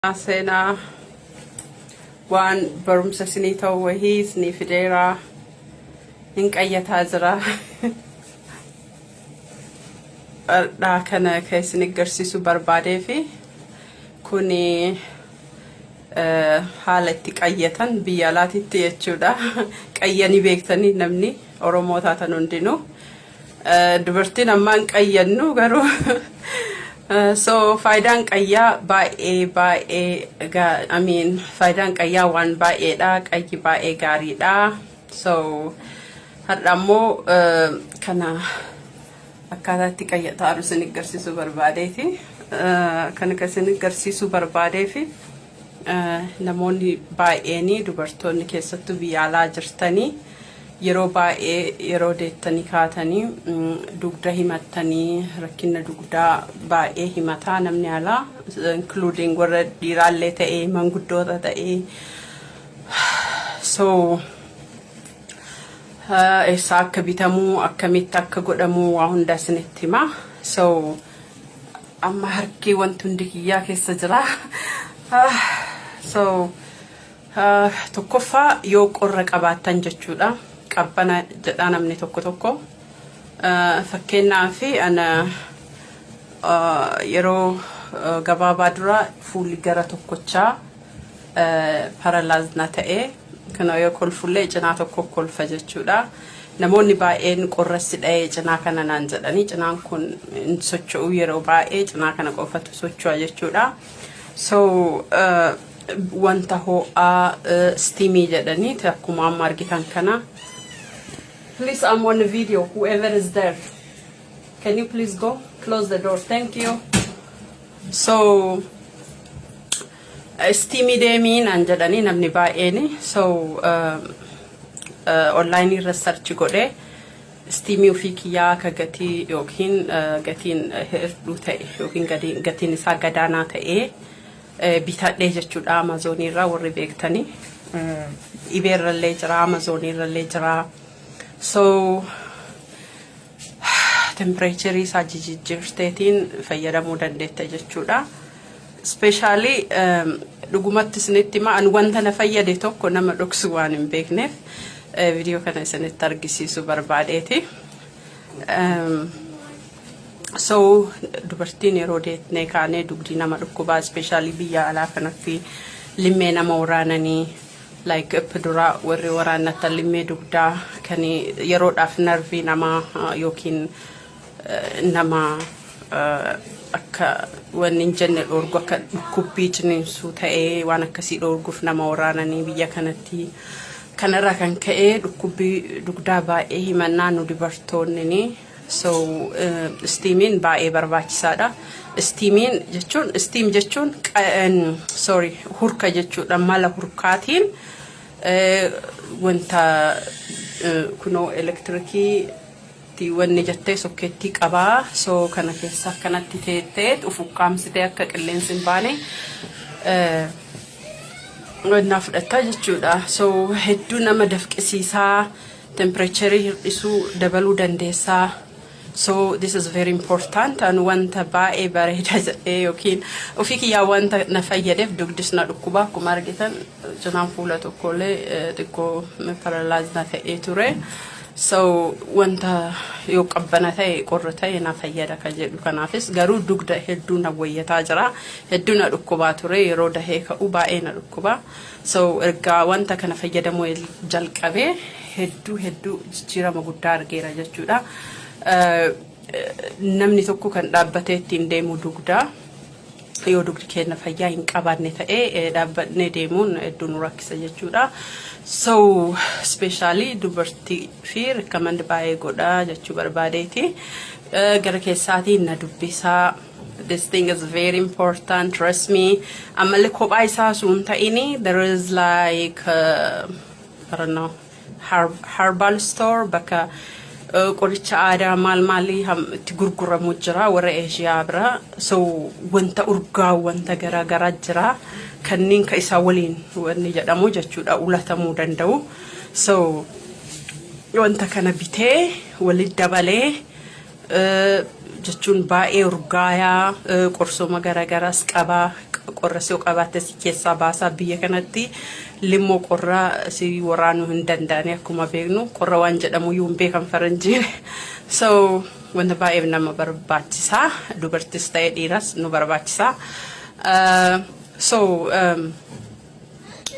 Seenaa waan barumsa isinii ta'u wahii isinii fideera. Hin qayyataa jira. Dhadhaa kana kan isin agarsiisuu barbaadee fi kuni haala itti qayyatan biyya alaatitti jechuudha. Qayyanii beektanii namni Oromoo taatan hundinuu. Dubartiin ammaan qayyannu garuu so faayidaan qayyaa baay'ee baay'ee, I mean, faayidaan qayyaa waan baay'eedha. Qayyi baay'ee gaariidha. So har'a ammoo kana akkaataa itti qayyataa isin agarsiisuu barbaadeeti. Kana kan isin agarsiisuu barbaadeefi namoonni baay'een, dubartoonni keessattuu biyya alaa jirtanii, yeroo baay'ee yeroo deettanii kaatanii dugda himattanii, rakkina dugdaa baay'ee himataa namni alaa, including warra dhiiraallee ta'ee manguddoota ta'ee. So eessaa akka bitamuu, akkamitti akka godhamuu, waa hunda isinitti hima. So amma harki wanti hundi kiyyaa keessa jira. So tokkoffaa, yoo qorra qabaattan jechuudha. Qabbana jedhaa namni tokko tokko. Fakkeenyaaf ana yeroo gabaabaa dura fuulli gara tokkochaa paralyze na ta'e. Kana yoo kolfullee cinaa tokko kolfa jechuudha. Namoonni baay'een qorrassi dha'ee cinaa kana naan jedhanii, cinaan kun hin socho'u, yeroo baay'ee cinaa kana qofatu socho'a jechuudha. So wanta ho'aa steamii jedhanii akkuma amma argitan kana. Please, I'm on the video. Whoever is there, can you please go? Close the door. Thank you. So steamii deemii naan jedhanii namni baay'een. So onlineii irra search godhee steamii ofii kiyyaa akka gatii yookiin gatiin hir'uu ta'e yookiin gatiin isaa gadaanaa ta'ee bitadhee jechuudha. Amazonii irraa warri beektanii, eBay irrallee jira, Amazonii irrallee jira. So temperatureii isaa jijjiirteetiin fayyadamuu dandeetta jechuudha. Especially dhugumatti isinitti hima, ani wanta na fayyade tokko nama dhoksu waan hin beekneef viidiyoo kana isinitti argisiisuu barbaadeeti. So dubartiin yeroo deetnee kaanee dugdi nama dhukkubaa, especially biyya alaa kanatti limmee nama waraananii, like epidural warri waraannatan, limmee dugdaa kan yeroodhaaf nerveii namaa yookiin nama akka wanni hin jenne dhoorgu, akka dhukkubbii ciniinsuu ta'ee waan akkasii dhoorguuf nama waraananii biyya kanatti. Kanarraa kan ka'e dhukkubbii dugdaa baay'ee himannaa nu dubartoonni. So steamiin baay'ee barbaachisaadha. Steamiin jechuun, steam jechuun, sorry, hurka jechuudha. Mala hurkaatiin wanta kunoo elektirikii wanni jettee sockettii qabaa. So kana keessa akkanatti teettee ufukkaamsitee akka qilleensi hin baane wannaa fudhattaa jechuudha. So hedduu nama dafqisiisaa, temperatureii hir'isuu dabaluu dandeessaa. So this is very important. An wanta baay'ee bareeda jedhee yookiin ofii kiyyaa wanta na fayyadeef, dugdis na dhukkuba, akkuma argitan cinaan fuula tokkollee xiqqoo paralyze na ta'ee ture. So wanta yoo qabbana ta'e, qorra ta'e na fayyada ka jedhu kanaafis garuu dugda hedduu na wayyataa jira. Hedduu na dhukkubaa ture, yeroo dahee ka'u baay'ee na dhukkuba. So ergaa wanta kana fayyadamuu jalqabee hedduu hedduu jijjiirama guddaa argeera jechuudha. Namni tokko kan dhaabbatee ittiin deemu dugdaa. Yoo dugdi keenya fayyaa hin qabaanne ta'ee dhaabbannee deemuun hedduu nu rakkisa jechuudha. So especially dubartii fi recommend baay'ee godha jechuu barbaadeeti. Gara keessaatiin na dubbisaa. This thing is very important, trust me. Ammallee kophaa isaa sun ta'ini, there is like I don't know, herbal store, bakka qoricha aadaa maal maalii itti gurguramu jira warra Eeshiyaa bira. So wanta urgaa, wanta garaagaraa jira, kanneen ka isaa waliin wanni jedhamu jechuudha, ulatamuu danda'u. So wanta kana bitee walitti dabalee Jechuun baay'ee urgaayaa, qorsooma garaagaraas qabaa. Qorra si qabaatte si keessaa baasaa. Biyya kanatti limmoo qorraa si waraanuu hin danda'ani. Akkuma beeknu, qorra waan jedhamu iyyuu hin beekan faranjiin. So wanta baay'ee nama barbaachisaa, dubartis ta'ee dhiiras nu barbaachisaa. So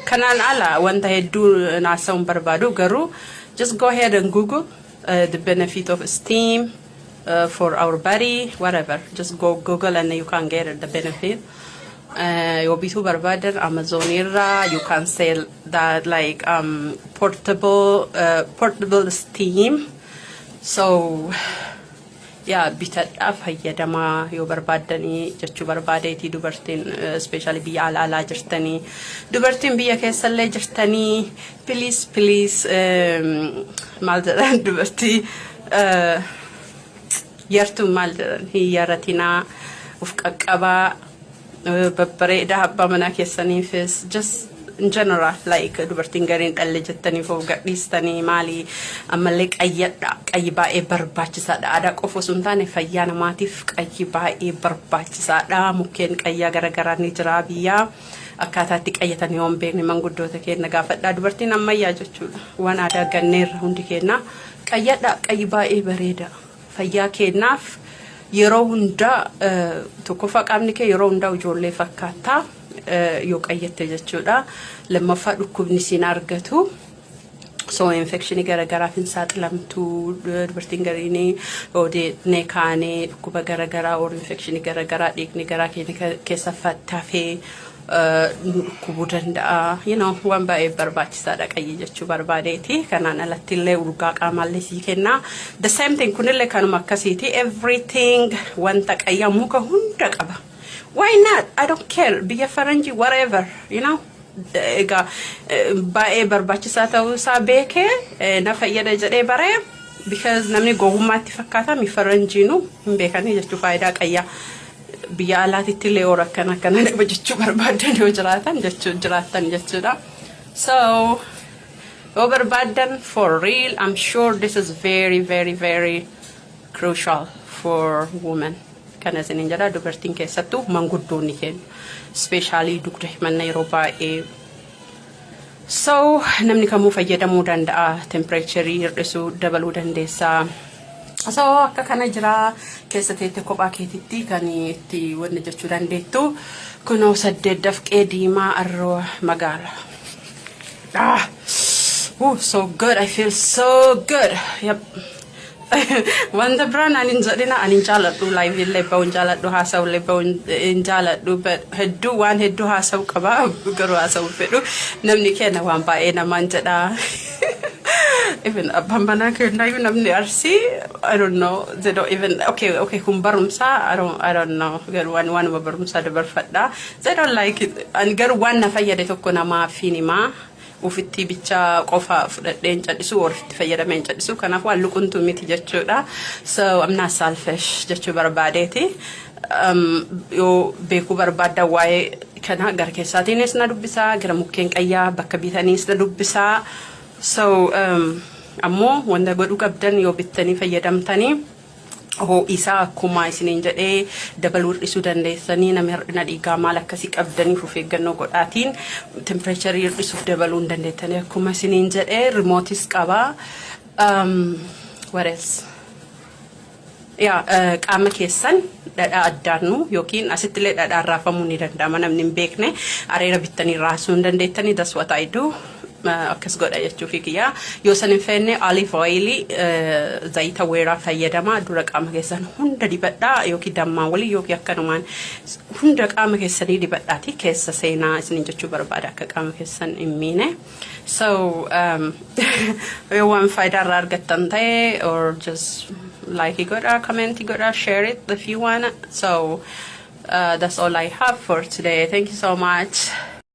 kanaan ala wanta hedduu naasa'uun barbaadu, garuu just go ahead and Google the benefit of steam for our body, whatever. Just go Google and you can get the benefit. Yoo bituu barbaadan Amazon irraa you can sell that, like portable steam. So yaa, bitadhaa fayyadamaa yoo barbaaddanii jechuu barbaadeetii. Dubartiin especially biyya ala alaa jirtanii, dubartiin biyya keessallee jirtanii, please, please, maal jedhan, dubartii yartuun maal jedhan, hin yaratinaa, uf qaqqabaa, babbareedaa abbaa manaa keessaniifis. Just in general, like dubartiin gariin dhalle jettaniif of gadhiistanii maali, ammallee qayyadha. Qayyi baay'ee barbaachisaadha. Aadaa qofa osoo hin taane fayyaa namaatiif qayyi baay'ee barbaachisaadha. Mukkeen qayyaa garaagaraa ni jira biyyaa. Akkaataa itti qayyatan yoo hin beekne manguddoota keenya gaafadhaa. Dubartiin ammayyaa jechuudha, waan aadaa ganneerra hundi keenya. Qayyadha, qayyi baay'ee bareeda fayyaa keenyaaf. Yeroo hundaa, tokkoffaa, qaamni kee yeroo hundaa ijoollee fakkaata yoo qayyatte jechuudha. Lammaffaa, dhukkubni siin argatu. So infekshinii garaagaraaf hin saaxilamtu. Dubartiin gariin odeennee kaanee dhukkuba garaagaraa or infekshinii garaagaraa dhiigni garaa keenya keessa fattafee nu dhukkubuu danda'a. Waan baay'ee barbaachisaadha qayyi jechuu barbaadeeti. Kanaan alatti illee urgaa qaamaallee sii kenna. The same thing, kunillee kanuma akkasiiti. Everything, wanta qayyaa muka hunda qaba. Why not? I don't care. Biyya faranjii, whatever. Egaa baay'ee barbaachisaa ta'uu isaa beekee na fayyada jedhee baree, because namni gowwummaatti fakkaata mi, faranjiinu hin beekanii jechuu faayidaa qayyaa. Biyya alaatitti illee yoo akkana akkana dhaba jechuu barbaadan yoo jiraatan jechuu jiraattan jechuudha. So yoo barbaadan, for real, I'm sure this is very, very, very crucial for women. Kana isiniin jedha, dubartiin keessattuu manguddoonni keenya. Especially dugda himanna yeroo baay'ee. So namni kamuu fayyadamuu danda'a. Temperature hir'isuu dabaluu dandeessaa. So akka kana jira, keessa teette kophaa keetitti kan itti wanni jechuu dandeettu. Kunoo 8 dafqee diimaa arroo magaala. Ah, oh, so good. I feel so good. Yep. Wanta biraan ani hin jedhina, ani hin jaaladhu live illee ba'uu hin jaaladhu, haasa'u illee ba'uu hin jaaladhu, but hedduu waan hedduu haasa'u qaba, garuu haasa'u fedhu. Namni kenna waan baay'ee namaan jedha. Even abbaan manaa kennaa namni Arsii, I don't know, they don't even, okay, kun barumsaa, I don't know, garuu waan waanuma barumsaa dabarfadha. They don't like it. Ani garuu waan na fayyade tokko namaaf hin himaa. Ufitti bicha qofa fudhadhee hin cadhisu, ofitti fayyadamee hin cadhisu. Kanaaf waan luquntu miti jechuudha. So I'm not selfish jechuu barbaadeeti. Yoo beekuu barbaadda waa'ee kana, gara keessaatiinis na dubbisaa, gara mukkeen qayyaa bakka bitaniis na dubbisaa. So ammoo wanta godhuu qabdan, yoo bittanii fayyadamtanii, ho'isaa akkuma isiniin jedhee dabaluu hir'isuu dandeessanii. Nama hir'ina dhiigaa maal akkasii qabdaniif of eeggannoo godhaatiin temperature hir'isuuf dabaluu hin dandeettanii. Akkuma isiniin jedhee remote is qabaa. What else? Yaa, qaama keessan dhadhaa addaannu yookiin asitti illee dhadhaan raafamuu ni danda'ama. Namni hin beekne areera bittanii raasuu hin dandeettanii. That's what I do. Akkas godha jechuufi kiyya. Yoo san hin feenne, olive oil, zayita weeraa fayyadama. Dura qaama keessan hunda dibadhaa, yookiin dammaan walii yookiin akkanumaan hunda qaama keessanii dibadhaati keessa seenaa isinin jechuu barbaada, akka qaama keessan hin miine. So yoo waan faayidaa irraa argattan ta'e, or just like godha, comment godha, share it if you want. So that's all I have for today. Thank you so much.